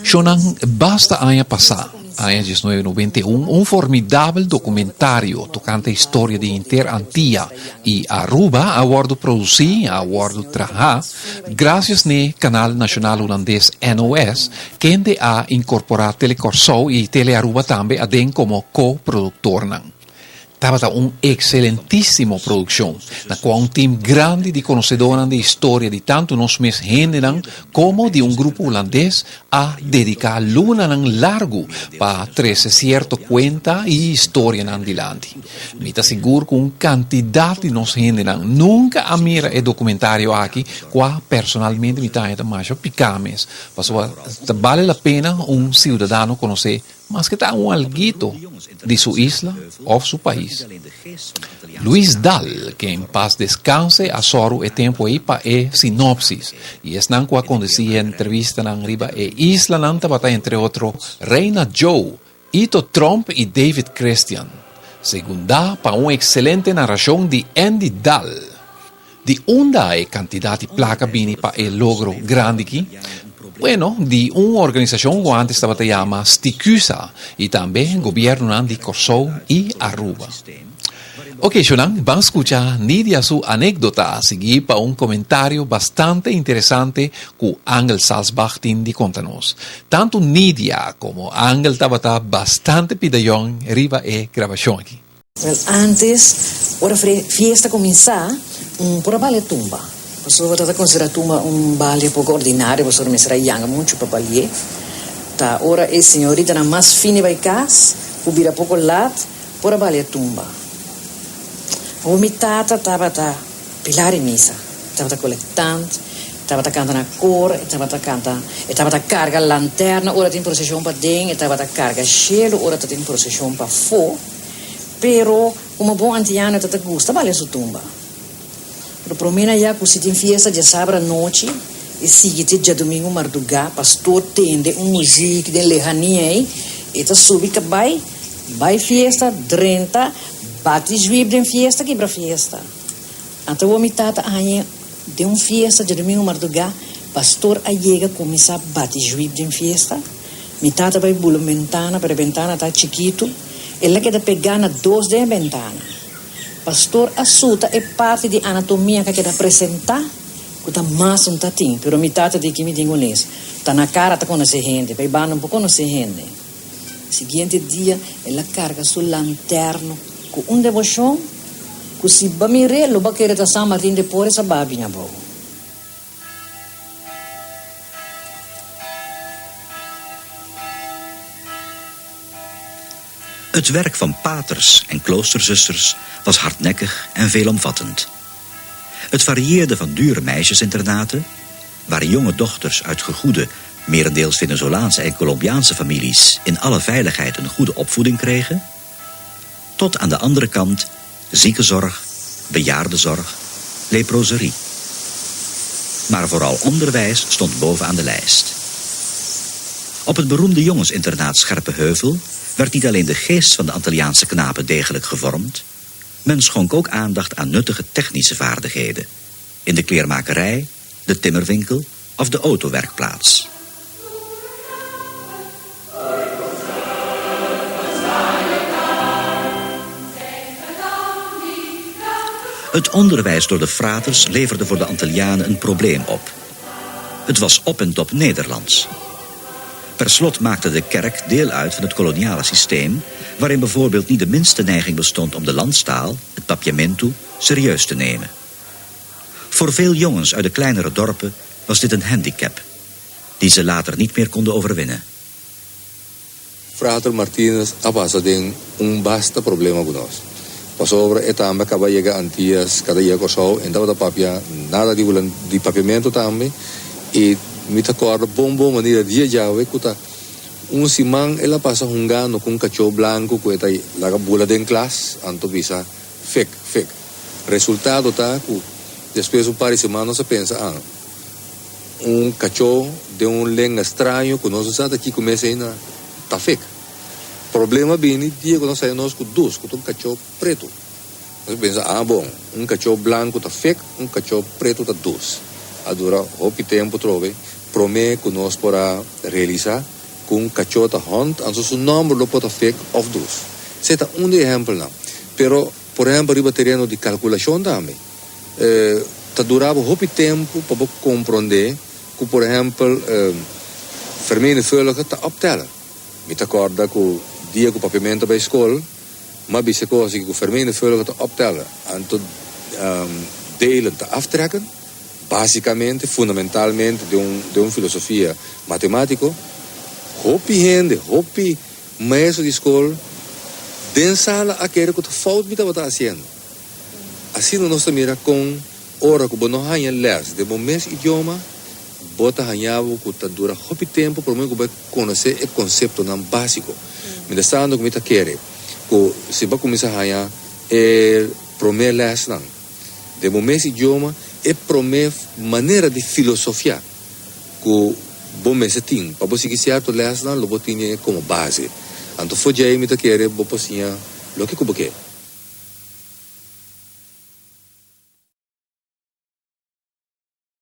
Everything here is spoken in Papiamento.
Shownan basta aña pasá, aña 1991, un formidabel documentario tocante historia di henter Antia y Aruba a wordo producí, a wordo trahá, gracias n'e canal nacional hulandes NOS, kende a incorporá Tele Kòrsou y Tele Aruba tambe aden como co-productornan. Tabata un excelentísimo produccion, na cua un team grandi di conocedornan di historia di tanto nos mes hendenan como di un grupo hulandes a dedica lunanan largu pa trece cierto cuenta y historianan dilanti. Mi ta sigur cu un cantidad di nos hendenan nunca a mira e documentario aki, cua personalmente mi ta haña ta masha pica mes, pasobra ta bale la pena un ciudadano conoce Maske ta un alguito di su isla òf su pais. Luis Daal, ken pas deskanse, a sòru e tempu ei pa e sinopsis i esnan ku a kondusí e entrevistanan riba e islanan tabata entre otro Reina Joe, Ito Tromp i David Christian. Segundá pa un ekselente narashon di Andy Daal. Di unda e kantidat di plaka bini pa e logro grandi ki? Bueno, di un organisashon ku ántes tabata yama Sticusa i tambe gobièrnunan di Kòrsou i Aruba. Oke, shownan, ban skucha Nidia su anékdota siguí pa un komentario bastante interesante ku Angel Salsbach tin di konta nos. Tantu Nidia komo Angel tabata bastante pidayon riba e grabashon aki. Wel antes, ora fiesta cuminsa, un por a balia tumba. Pasobra ta ta considera tumba un balia poco ordinario, pasobra mester a yanga mucho pa balié. Ta ora e señoritanan mas fini bay cas, cu bira poco laat, por a balia tumba. Awor mi tata tabata pilar di misa, tabata colectant, tabata canta na cor, e tabata canta, e tabata carga lanterna ora tin procesion paden, e tabata carga shelo ora ta tin procesion pafó. Pero como bon antiano e ta ta gusta balia su tumba. Pero prome na ya cu si tin fiesta djasabra anochi e sigui te djadomingo marduga, pastor tende un muziek den lehania ey, e ta subi cabay, bay fiesta, drenta, bati zwiep den fiesta, kibra fiesta. Anto awor mi tata a haña den un fiesta djadomingo marduga, pastor a yega cuminsa bati zwiep den fiesta, Mi tata bai bula un bentana, pero e bentana ta chikitu. El a keda pegá na dos den e bentana. Pastor a suta e parti di anatomia ku a keda presentá ku ta mas un ta tin. Pero mi tata di ki mi tin kunes. Ta na kara ta konosé hende, pa e banda no por konosé hende. Siguiente dia el a karga su lanterno ku un deboshon ku si ba mir'é lo ba kere ta San Martin de Porres a baha bini abou. Het werk van paters en kloosterzusters was hardnekkig en veelomvattend. Het varieerde van dure meisjesinternaten, waar jonge dochters uit gegoede, merendeels Venezolaanse en Colombiaanse families in alle veiligheid een goede opvoeding kregen, tot aan de andere kant ziekenzorg, bejaardenzorg, leproserie. Maar vooral onderwijs stond bovenaan de lijst. Op het beroemde jongensinternaat Scherpenheuvel werd niet alleen de geest van de Antilliaanse knapen degelijk gevormd, men schonk ook aandacht aan nuttige technische vaardigheden. In de kleermakerij, de timmerwinkel of de autowerkplaats. Het onderwijs door de fraters leverde voor de Antillianen een probleem op. Het was op en top Nederlands. Per slot maakte de kerk deel uit van het koloniale systeem... waarin bijvoorbeeld niet de minste neiging bestond om de landstaal, het papiamento, serieus te nemen. Voor veel jongens uit de kleinere dorpen was dit een handicap... die ze later niet meer konden overwinnen. Frater Martinus a pasa den un basta problema ku nos. Pasobra e tambe a kaba yega Antias, kada yega Kòrsou, e no tabata papia nada di hulan di papiamentu tambe, i mi ta kòrda bon bon manera dia djawe ku ta un siman el a pasa hungando ku un kachó blanku ku e ta laga bula den klas, anto bisa fek, fek. Resultado ta ku despues un par di siman nos a pensa, ah, Un kachó den un lenga straño ku nos no sa ta kiko mes ei na ta fek. Problema bini dia ku nos haya nos ku dus ku ta un kachó pretu. Nos a pensa, ah bon, un kachó blanku ta fek, un kachó pretu ta dus. A dura hopi tempu trobe. Promé ku nos por a realisá ku un kachó ta hònt, anto su nòmber lo por ta Fik òf Dus. Esei ta un di e ehèmpelnan. Pero, por ehèmpel riba tereno di kalkulashon tambe, ta dura bo hopi tempu pa bo komprondé ku, por ehèmpel, vermenigvuldigen ta optèllen. Mi ta kòrda ku dia ku papiamentu a bai skol, m'a bisa e kos aki ku vermenigvuldigen ta optèllen, anto delen ta aftrekken. Básicamente, fundamentalmente den un den un filosofia matemático, hopi hende, hopi maestro di skol den sala a kere ku ta fout mi tabata hasiendo. Asina nos ta mira kon ora ku bo no haña lès den bo mes idioma, bo ta haña bo ku ta dura hopi tempu promé ku bo e konosé e konseptonan básiko. Mientrastanto ku mi ta kere ku si bo a kuminsá haña e promé lèsnan, Den bo mes idioma, e promé manera di filosofiá ku bo mester tin pa bo sigui sierto lèsnan lo bo tine komo base. Anto for djei mi ta kere bo por siña loke ku bo ke.